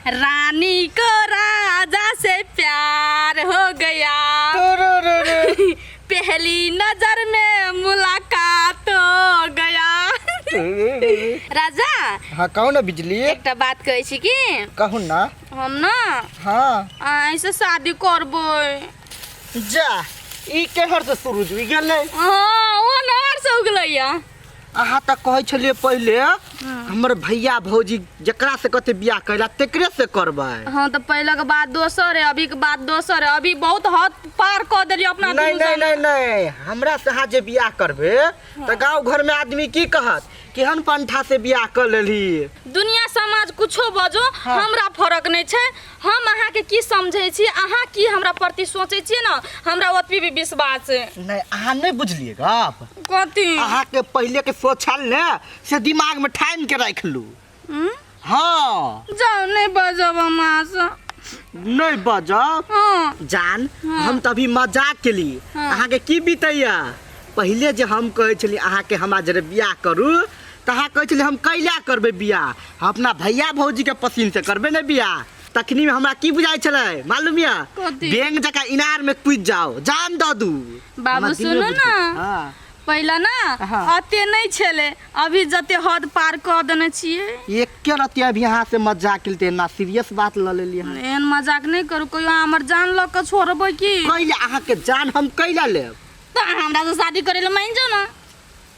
रानी को राजा से प्यार हो गया, पहली नजर में मुलाकात हो गया। राजा। हाँ, कहू ना बिजली। एकटा बात कहै छी की? कहू ना। हम ना हाँ। ऐसे शादी करबै। जा, ई केहर से सूरज उगि गेलै? हाँ, ओ नहर से उगलैया। अहाँ तऽ कहै छलियै पहिले, हमर भैया भौजी जकरा से कहते बियाह कैला तेकरे से करबै। हाँ, तऽ पहिले के बात दोसर है, अभी के बात दोसर है। अभी बहुत हद पार कऽ देलियै अपना नहीं। दुनू नहीं। जना। नहीं नहीं, हमरा से अहाँ जे बियाह करबे तऽ गाँव घर में आदमी की कहत? केहन पंठा से बियाह कर लेली। दुनिया समाज कुछो बजो, हमरा फरक नहीं छै। हम अहाँके की समझै छी, अहाँ की हमरा प्रति सोचै छियै ने, हमरा ओतबी भी विश्वास है। नहीं, अहाँ नहीं बुझलिए गप। कथी? अहाँ के पहले के सोच छल ने, से दिमाग में ठानि के राखि लू। हम्म? हाँ। जाउ, नहीं बजब हम अहाँ से। नहीं बजब? हाँ। जान, हम तभी मजाक के लिए। हाँ। अहाँ के की बीतैया? पहिले जे हम कहै छलियै अहाँ के हमरा जरे बियाह करू, तऽ अहाँ कहै छलियै हम कैला करबै बियाह, हम अपना भैया भौजी के पसीन से करबै ने बियाह। तखनी में हमरा की बुझाइ छलै मालूम यऽ? कथी? बेंग जकाँ इनार में कूदि जाओ, जान दऽ दू। बाबू, हमरा दिल में सुनू बुझ ना। गेल। हाँ। पहिले ना हाँ। अते नहीं छेले, अभी जते हद पार कऽ देने छियै। एके रति अभी अहाँ से मजाक केलते ना, सीरियस बात लऽ लेलियै अहाँ। एहन मजाक नहीं करू। कहियो अहाँ हमर जान लऽ कऽ छोड़बै की? कैला अहाँके जान हम कैला लेब? तऽ अहाँ हमरा से शादी करे लए मानि जाउ ना।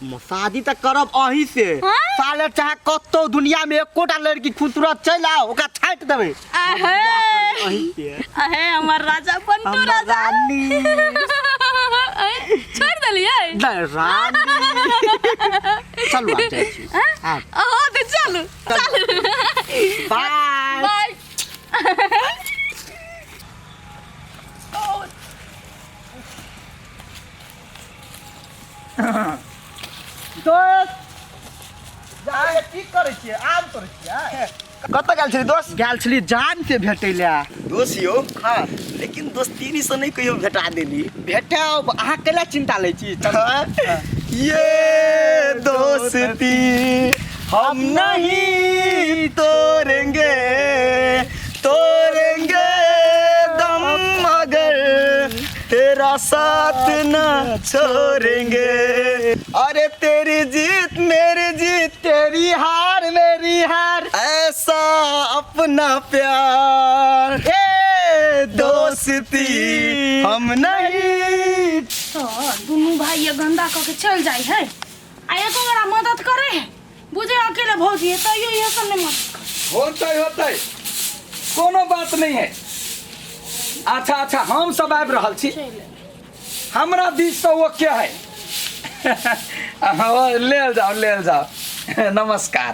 शादी तऽ करब अहीं से। हाँ? साले चाहे कतौ दुनिया में एकोटा लड़की खूबसूरत चलि आओ, ओकरा छाँटि देबै। अहे। अहीं से। अहे हमर राजा बंटू। हमर राजा। रानी। छोड़ देलियै। नहीं, रानी, चलू, आब जाइ छी। आब। अहाँ तऽ चलू चलू। बाय। बाय। दोस्त, जाके की करै छियै? आम तोड़ै छियै? कतऽ गेल छली दोस्त? गेल छली जान से भेटै लए। दोस्त यौ। हाँ। लेकिन दोस्तीनी से नहीं कहियो भेटा देली। भेटाब, अहाँ कैला चिंता लै छी? चलू। ये दोस्ती हम नहीं तोड़ेंगे, तोड़ेंगे दम मगर तेरा साथ न छोड़ेंगे। अरे तेरी जीत मेरी जीत, तेरी हार मेरी हार, ऐसा अपना प्यार। ए दोस्ती हम नहीं तऽ दुनू भाई ये गंदा कऽ के चल जाइ है आ एको गोरा मदद करे है? बुझे अकेले भौजी है तैयो ये सब नहीं मदद करे। होतै होतै, कोनो बात नहीं है। अच्छा अच्छा, हम सब आबि रहल छी। हमरा दिस से ओके है। हाँ, लेल जाओ लेल जाओ, नमस्कार।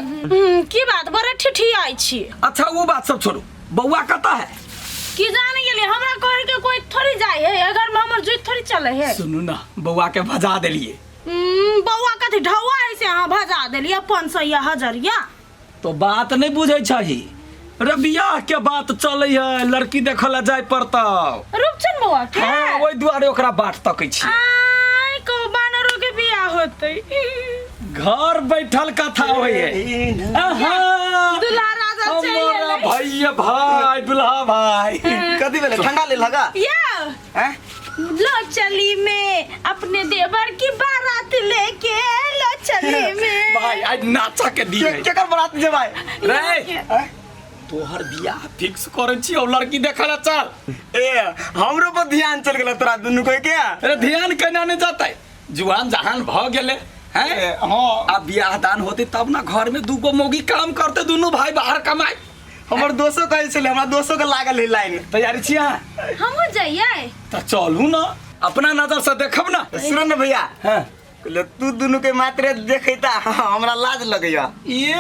की बात, बड़े ठिठियाइ छी? अच्छा, वो बात सब छोड़ू, बौआ कतऽ है? की जाने गेलियै, हमरा कहे के कोई थोड़ी जाय है? अगर में हमर जुइत थोड़ी चले है। सुनू ना, बौआ के भजा देलिए। बौआ कथी ढौआ है से अहाँ भजा देलियै 500 या हजरिया? तो बात नहीं बुझे छही रे, बियाह के बात चले है, लड़की देखे ला जाय पड़तौ। रूपचन बौआ के? हाँ, ओहि दुआरे ओकरा बाट तकै छी। आय को बानरो के बियाह होतै? घर बैठल कथा होइ है। आहा, दुल्हा राजा चलि हमारा एलै। भैया भाई, दुल्हा भाई। कथी भेलै? ठंडा लेल लगा। या। हैं? लो चली में अपने देवर की बारात लेके, लो चली में। भाई, आज नाचा के दी। केकर बारात जे भाई? रे, तोहर बियाह फिक्स करै छी और लड़की देखै ला चल। ए, हमरो पर ध्यान चल गेल तोरा दुनू कोई के। अरे, ध्यान केना नहीं जाते? जुआन जहान भ गेले हैं। ए, हाँ। आ बियाह दान होते तब ना घर में दूगो मौगी काम करते, दुनू भाई बाहर कमाए। हमर दोस्तो कहै छलै, हमरा दोस्तो के लागल है लाइन। तैयारी छी अहाँ? हमहूँ जइयै। तऽ चलू ना, अपना नजर से देखब ना। सुन ने भैया। हाँ। कहलियै, तू दुनू के मात्रे देखैता हमरा लाज लगैया। ये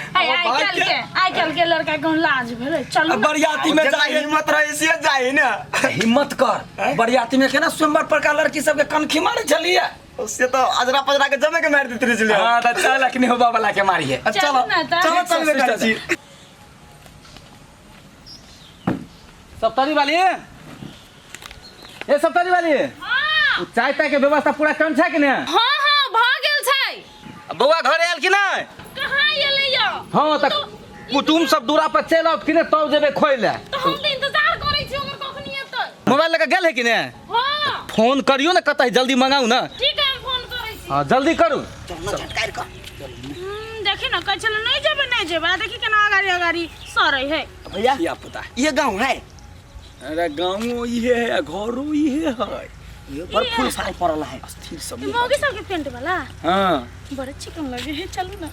आइ हमर भाई काल्हि के आइ काल्हि के लड़का के लाज भेलै? चलू ना। बरियाती में जेकरा जाए हिम्मत रहे से जाए ना। हिम्मत कर, बरियाती में केना स्वयंवर पर का लड़की सबके कनखी मारे छलिए। उससे तो अजरा पजरा के जमे के मार देते रहे छलियै। हाँ, तऽ चल, अखनी होबा वाला के मारिए। चलो। चलू ना तऽ। चलो, चलबे करै छी। सप्तरी वाली, ए सप्तरी वाली, हाँ। उ चाय ताय के व्यवस्था पूरा कम छै कि ने? हाँ हाँ, भऽ गेल छै। बौआ घरे आयल कि नहि? कहाँ एलै यौ? हाँ, तऽ तो कुटुम सब दूरा पर चलि आओत कि ने तब जेबै खोइ लए। तऽ हम तऽ इंतजार करै छी ओकर कखनी एतै। मोबाइल लऽ कऽ गेल है कि ने? हाँ। फोन करियौ ने, कतऽ है, जल्दी मंगाउ ने। ठीक है, हम फोन करै छी। हाँ, जल्दी करू। झटकारि कऽ। देखी ना, कहै छलै नहि जेबै नहि जेबै, आ देखी केना अगाड़ी अगाड़ी सरै है। भैया, धिया पुता, ये गाँव है? अरे गाँवो इहे है आ घरो इहे है। ये बड़ फूल फाल पड़ल है। स्थिर सब। ई मौगी सबके पेंट वाला? हाँ। बड़े चिकन लगे है, चलू ना।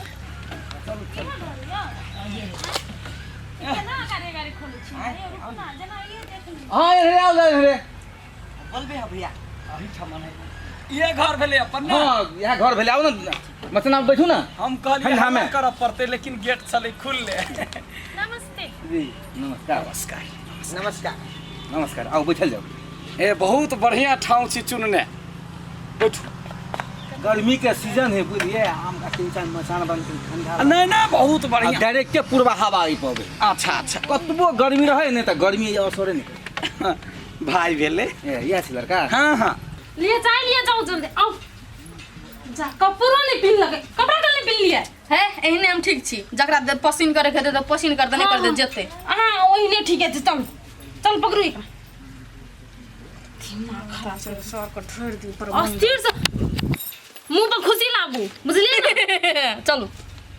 केना अगाड़ी अगाड़ी खोलै छी? ए, रुकू ना, जेना ई देख ली। हाँ, एहरे आउ, एहरे। बोलबे है भैया। ये घर भेलै अपन ने? हाँ, इएह घर भेलै। आउ ने मचना, बैठू ने। हम कहलियै ठंडा में। हल्ला करऽ पड़तै, लेकिन गेट छलै खुलले। नमस्ते। जी नमस्कार। नमस्कार। नमस्कार। नमस्कार, आउ बैठल जाउ। ए, बहुत बढ़िया ठाउँ छी चुनने, बैठू। गर्मी के सीजन है, बुझलिए, आम का तीन मचान बन के ठंडा। नहीं नहीं, बहुत बढ़िया। डायरेक्टे पूर्वा हवा आई पबे। अच्छा अच्छा। कतबो गर्मी रहे ने तऽ गर्मी असरे नहि करे। भाई भेलै। ए, इएह छै लड़का? हाँ हाँ। लिए चाय लिए जाओ, जल्दी आओ। जा, कपड़ो नहीं पिन लगे, कपड़ा के नहीं पिन लिए। हे, एहने हम ठीक छी, जकरा पसीन करे के हेतै तऽ पसीन करतै, नहि करतै जेतै। हाँ, ओहिने ठीक है। चल चल, पकड़ू एकरा। दिमाग खराब छै सर के, ठोर दी पर। अस्थिर से मुंह पर खुशी लाबू, बुझलिए ना? चलू।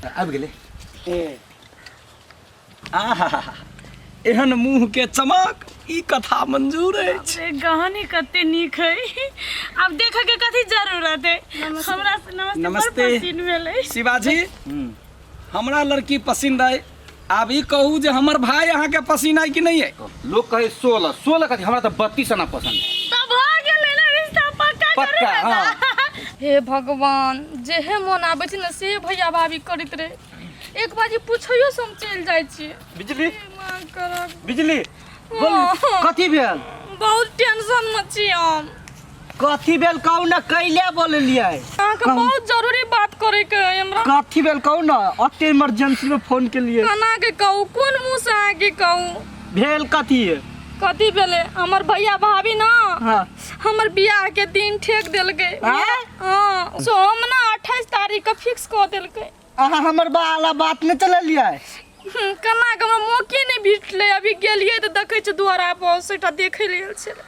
आबि गेलै। ए आहा, एहन मुंह के चमक, ई कथा मंजूर अछि। अरे, गहनी कते नीक है, आब देखे के कथी जरूरत है हमरा से। नमस्ते। नमस्ते। बड़ पसीन भेलै। शिवाजी, हमरा लड़की पसिंद अइ, आब ई कहू जे हमर भाई अहाँके पसिन अइ कि नहि अइ? लोग कहे 16 16 कथी, हमरा तऽ 32 आना पसंद है। तब भऽ गेलै ने रिश्ता पक्का? पक्का। करू ने। हाँ। हे भगवान, जेहे मन आबै छै ने से भैया भाभी करैत रहे। एक बाजी पूछैयो से हम चलि जाइ छी। बिजली। हे माँ करब। बिजली, बोल, कथी भेल? बहुत टेंशन में छी हम। कथी भेल, कहू ने, कैले बोललियै? अहाँके बहुत जरूरी बात करे के है हमरा। कथी भेल, कहू ने, अते इमरजेंसी में फोन के लिए? केना के कहू, कोन मुँह से अहाँके कहू? भेल कथी? कथी भेलै, हमर भैया भाभी ना हमर बियाह के दिन ठेक देलकै। आँय? हाँ, सो हम ना 28 तारीख के फिक्स कऽ देलकै। अहाँ हमर बाला बात नहि चलेलियै? केना के, हमरा मौके नहि भेटलै। अभी गेलियै तऽ देखै छियै दुआरा पर सेटा देखै लेल छलै।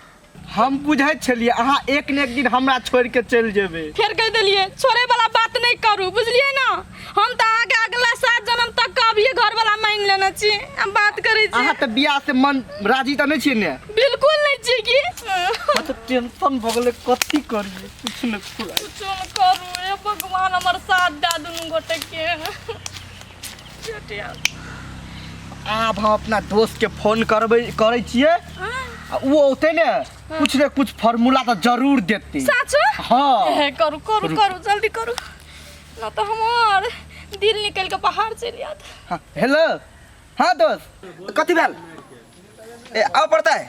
हम बुझै छलियै अहाँ एक ने एक दिन हमरा छोड़ि के चलि जेबै। फेर कहि देलियै, छोड़े वाला बात नहि करू, बुझलियै ना? हम तऽ अहाँके अगला 7 जन्म तक के अभिये घर वाला मांगि लेने छी। हम बात करै छी। अहाँ तऽ बियाह से मन राजी तऽ नहि छियै ने? बिल्कुल नहि छी की। हाँ, तऽ टेंशन भऽ गेलै, कथी करियै, किछु नहि फुराइ। कुछो नहि करू, हे भगवान, हमर साथ दए दुनू गोटे के। आब हम अपना दोस्त के फोन करबै, करै छियै आ ओ औतै ने, कुछ ने कुछ फार्मूला तऽ जरूर देतै। साचो? हाँ। हे करू करू करू, जल्दी करू न तऽ हमर दिल निकलि के बाहर चलि जायत। हाँ, हेलो, हाँ दोस्त। कथी भेल? ए, आबऽ पड़तै?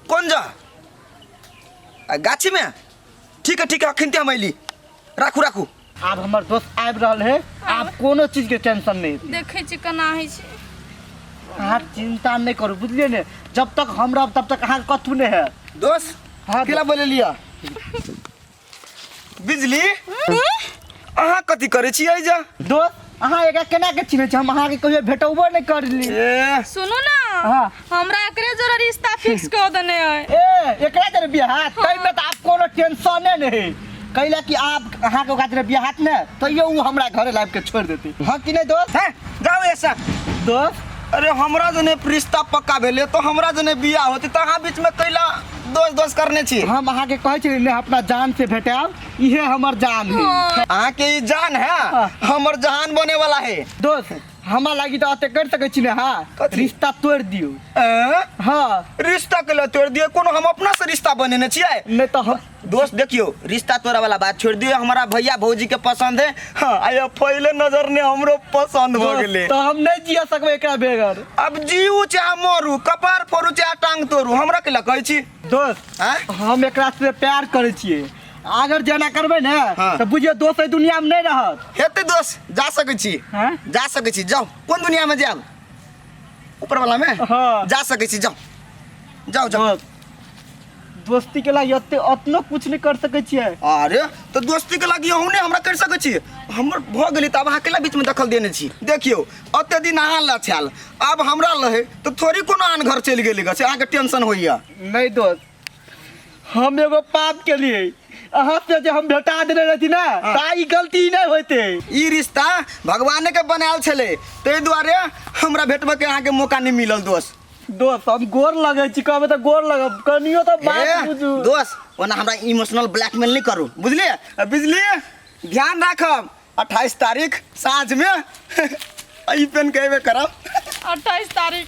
कोन जगह? आ, गाछीमे? ठीक है ठीक है, अखन हम अयली, राखू राखू। आब हमर दोस्त आबि रहल है, आब कोनो चीज के टेंशन नहीं। देखै छी केना होइ छै। अहाँ चिंता नहीं करू, बुझलिए ने? जब तक हम रहब तब तक अहाँ कथू नहीं है। दोस्त। हाँ। केला बोले लिया बिजली, अहाँ कथी करै छी एहिजा? दोस्त, अहाँ एकरा केना के चिन्है छी? हम अहाँके कहियो भेटबो नहि करली। ए। सुनू ना। हाँ। हमरा एकरे जोड़ा रिश्ता फिक्स कऽ देने है। ए, एकरा जरे बियाह ताहिमे तऽ आब कोनो टेंशने नहीं, कैला कि आब अहाँके ओकरा जरे बियाह हैत ने, तैयो ओ हमरा घरे लाबि के छोड़ि देतै। हँ कि नहि दोस्त? हैं, जाओ ऐसा। दोस्त। अरे, हमरा जने रिश्ता पक्का भेलै तो हमरा जने बियाह होतै, तऽ अहाँ बीचमे कैला दोस्त दोस्त करने छी? हम अहाँके कहै छी ने, अपना जान से भेटायब, इहे हमर जान है। अहाँके ई जान है? हाँ। हमर जहान बने वाला है। दोस्त, हमरा लागी तऽ एते करि सकै छी ने? हाँ। कथी? रिश्ता तोड़ि दियौ। एँ? हाँ। रिश्ता के तोड़ दियौ? कोनो हम अपना से रिश्ता बनेने छियै? नहि तऽ हम दोस्त, देखियो, रिश्ता तोड़ा वाला बात छोड़ दियो। हमारा भैया भौजी के पसंद है। हाँ, आया पहले नजर ने हमरो पसंद भ गेले। तऽ हम नहि जिया सकबै एकरा बगैर। अब जीऊ चाहे मरू, कपार फोड़ू चाहे टांग तोड़ू, हमरा के कहै छी? दोस्त। आँय? हम एकरा से प्यार करै छियै, अगर जेना करबै ने हाँ। तऽ बुझियौ दोस्त एहि दुनिया में नहीं रहत। हेतै दोस्त, जा सकै छी। हाँ? जा सकै छी, जाउ। कोन दुनिया में जायब? ऊपर वाला में? हाँ। जा सकै छी, जाउ जाउ जाउ। दोस्त। दोस्ती के लागि एते अतनो कुछ नहीं कर सकै छियै। अरे तऽ दोस्ती के लागि अहूँ नहि हमरा करि सकै छी। हमर भऽ गेलै तऽ आब अहाँ केला बीचमे दखल देने छी? देखियौ, एते दिन अहाँ लए छल, आब हमरा लए तऽ थोड़ी कोनो आन घर चलि गेलै ग से अहाँके टेंशन होइया। नहीं दोस्त, हम एगो पाप के लिए अहाँ से जे हम भेटा देने रहती ना, ता ई गलती नहीं होते। ई रिश्ता भगवाने के बनायल छलै, ताहि दुआरे हमरा भेटबे के अहाँके मौका नहीं मिलल दोस्त। दोस्त, हम गोर लगै छी, कहबै तऽ गोर लगब, कनियो तऽ बात बुझू। दोस्त, ओना हमरा इमोशनल ब्लैकमेल नहीं करू, बुझलिए? बिजली ध्यान राखब, 28 तारीख साँझ में ई पेन के अयबे करब। 28 तारीख,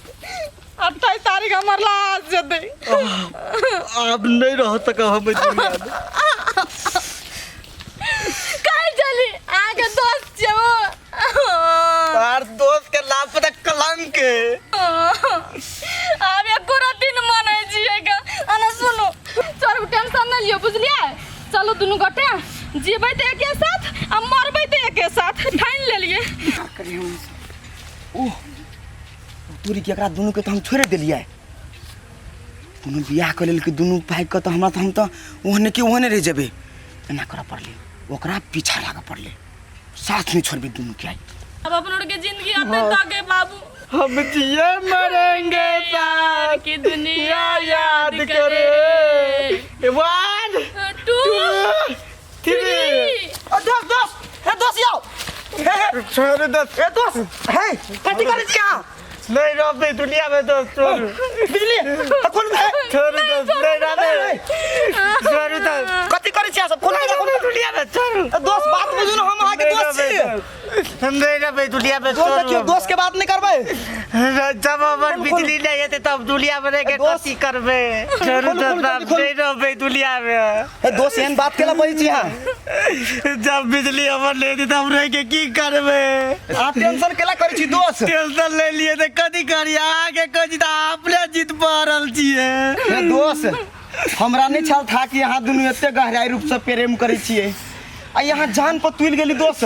28 तारीख हमर लाश जेतै। आब नहीं रह सकब हम एहि दुनिया में। काल्हि चली, अहाँके दोस्त छियै ओ। तार दोस्त के नाम पर तऽ कलंक है। आब एको राति नहि मानै छियै ग। अना सुनू, चलू टेंशन नहि लियौ, बुझलियै? चलू दुनू गोटे जीबै तऽ एके साथ आ मरबै तऽ एके साथ, ठानि लेलियै। ओह तोरी के, एकरा दुनू के तऽ हम छोड़ि देलियै। कोनो बियाह कऽ लेलकै दुनू भाइके तऽ हमरा तऽ हम तऽ ओहने के ओहने रहि जेबै। एना करऽ पड़लै, ओकरा पीछा लागऽ पड़लै, साथ नहि छोड़बै दुनू के। अब अपन के जिंदगी अते तक है बाबू। हम जिए मरेंगे साथ की दुनिया याद करे। 1 2 3। दोस्त, दोस्त, हे दोस्त, यौ हे, हे। छोड़ दोस्त। हे दोस्त, हे, कथी करै छी अहाँ? नहीं रहबै दुनिया में दोस्त, छोड़। बिजली कोन हे? छोड़ दोस्त, नहीं रहबै, छोड़ दोस्त। कथी करै छी अहाँ सब? कोन नहीं रहबै दुनिया में, छोड़। दोस्त, बात बुझू ने, हम अहाँके दोस्त छी। हम नहीं रहबै दुनिया में, दोस्त, छोड़। देखियौ, दोस्त के बात नहीं करबै। जब हमर बिजली नहीं हेतै तब दुनिया में रह के दोस्त। कथी करबै? छोड़ खोलू, दोस्त, खोलू, हम खोलू। नहीं रहबै दुनिया में। हे दोस्त, एहन बात केला बजै छी अहाँ? जब बिजली हमर नहीं हेतै तब रह के की करबै? अहाँ टेंशन केला करै छी दोस्त? टेंशन ले लिए तऽ कथी करी? अहाँके कहै छी तऽ अहाँ अपने जिद पड़ल छियै। हे दोस्त, हमरा नहीं छल था कि अहाँ दुनू एते गहराई रूप से प्रेम करै छियै आ यहाँ जान पर तुलि गेली। दोस्त,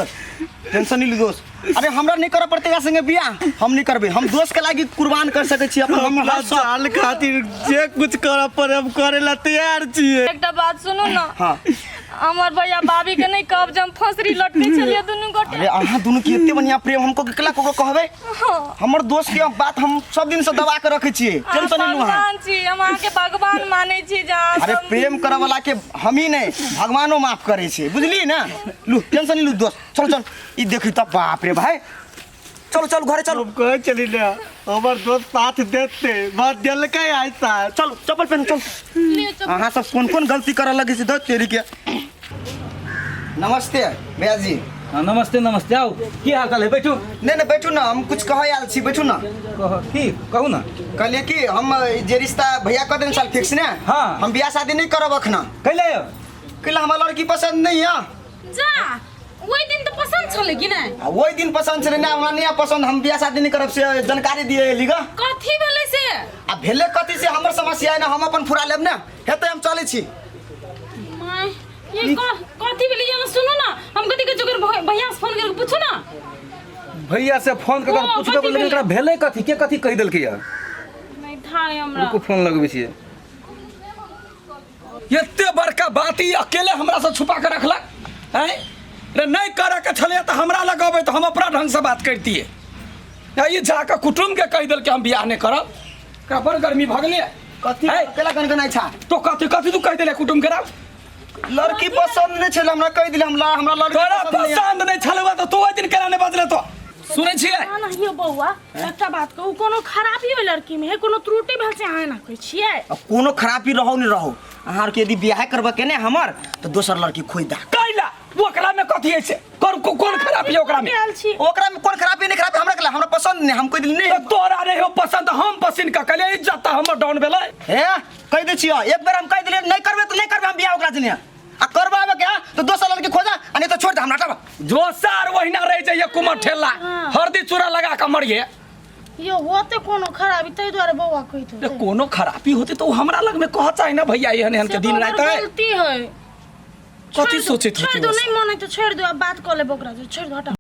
टेंशन नहीं ली दोस्त। अरे हमरा नहीं करऽ पड़तै एकरा संगे बियाह, हम नहीं करबै। हम दोस्त के लागी कुर्बान कर सकै छी अपन हम हमरा हर शौक। साल खातिर जे कुछ करऽ पड़े हम करे ला तैयार छियै। एकटा बात सुनू ने। हाँ। हमर भैया भाभी के नहीं कहब जे हम फंसरी लटके छलियै दुनू गोटे। अरे अहाँ दुनू के एते बढ़िया प्रेम हमको केकरा ककरो कहबै? हमर दोस्त के बात हम सब दिन से दबा के रखै छियै। टेंशन नहीं लू अहाँ। भगवान छी, हम अहाँके भगवान मानै छी जे अहाँ अरे सब- प्रेम करऽ वाला के हम ही नहीं भगवानो माफ करै छै, बुझलियै ने? लू टेंशन नहीं लू दोस्त, चल चल। ई देखी तऽ बाप रे भाई, चलो चल घरे चलो। हम कहै छली ने हमर दोस्त साथ देते, बस देलकै आइ साथ। चलो चप्पल पहन, चल। लिअ चप्पल। अहाँ सब कोन कोन गलती करऽ लगै छी दो तेरी के। नमस्ते भैया जी। हाँ, नमस्ते नमस्ते, आउ, की हाल चाल है? बैठू। नहीं नहीं, बैठू ना, हम कुछ कहै आयल छी, बैठू ना। कह, की कहू ना। कहलिए कि हम जे रिश्ता भैया कह देने साल फिक्स ने। हाँ। हम बियाह शादी नहीं करब अखना। कैले? कैला हमरा लड़की पसंद नहीं है। जा, ओहि दिन तऽ पसन्द छलै कि नहि? आ ओहि दिन पसंद छलै ना, हमरा नहीं पसंद, हम बियाह शादी नहीं करब से जानकारी दिए एली ग। कथी भेलै से? आ भेलै कथी से हमर समस्या है ना, हम अपन फुरा लेब ने, हेतै हम चलै छी। माय, ये कथी भेलै? ये सुनू ना, हम कथी कहै छी, ओकर भैया से फोन करके पूछू ना। भैया से फोन कऽ ओ, पूछबे कथी लेकिन भेलै? एकरा भेलै कथी, के कथी कहि देलकै या? नहि था हमरा। रुकू, फोन लगबै छियै। एते बड़का बात ई अकेले हमरा से छुपा के रखलक हैं रे? नहीं करे के छलै तऽ हमरा लग अबै तऽ हम अपना ढंग से बात करतियै। आ ई जाके कुटुम्ब के कहि देलकै हम बियाह नहि करब। एकरा बड़ गर्मी भऽ गेलै। कथी है? केला गनगनाइ छा? तो कथी कथी तू कहि देले कुटुम्ब के? राव लड़की पसंद नहीं छलै हमरा, कहि दिले हमरा, हमरा लड़की तोरा पसंद नहीं है। पसंद नहीं छलौ तऽ तू ओहि दिन केना नहि बजले? तो सुनै छियै ना ना यौ बौआ, एकटा बात कहू, कोनो खराबी ओहि लड़की में है, कोनो त्रुटि भेल से अहाँ एना कहै छियै? अब कोनो खराबी रहो नहीं रहो, अहाँ आरके यदि बियाह करबऽ के ने हमर तऽ दोसर लड़की खोजि दा। कैला ओकरा में कथी है से कर कोन खराबी है ओकरा में? आयल छी। ओकरा में कोन खराबी नहीं, खराबी हमरा के हमरा पसंद नहीं, हम कोई दिन नहीं। तऽ तोरा नहीं हो पसंद, हम पसंद कऽ कहलियै, इज्जत तऽ हमर डाउन भेलै। हे कहि दै छियौ, एक बेर हम कहि देलियै नहीं करबै तऽ नहीं करबै हम बियाह ओकरा जने, आ करबाबे के तो दोसर लड़की खोजा आ नहीं तो छोड़ दे हमरा हटाबा। जोसार ओहिना रहि जाइए कुमर ठेला हरदी चूड़ा लगा कऽ मरिए। यौ होते कोनो खराबी ताहि दुआरे बौआ कहैत रे होतै। कोनो खराबी होते तो हमरा लग में कह चाही ना भैया, एहन एहन के से दिन तऽ राति ओकर है। गलती है। कथी सोचैत छोड़ि होतै दो, ओ नहि मन है तऽ छोड़ि दो, आब बात कऽ लेब ओकरा से, छोड़ि दो, हटाओ।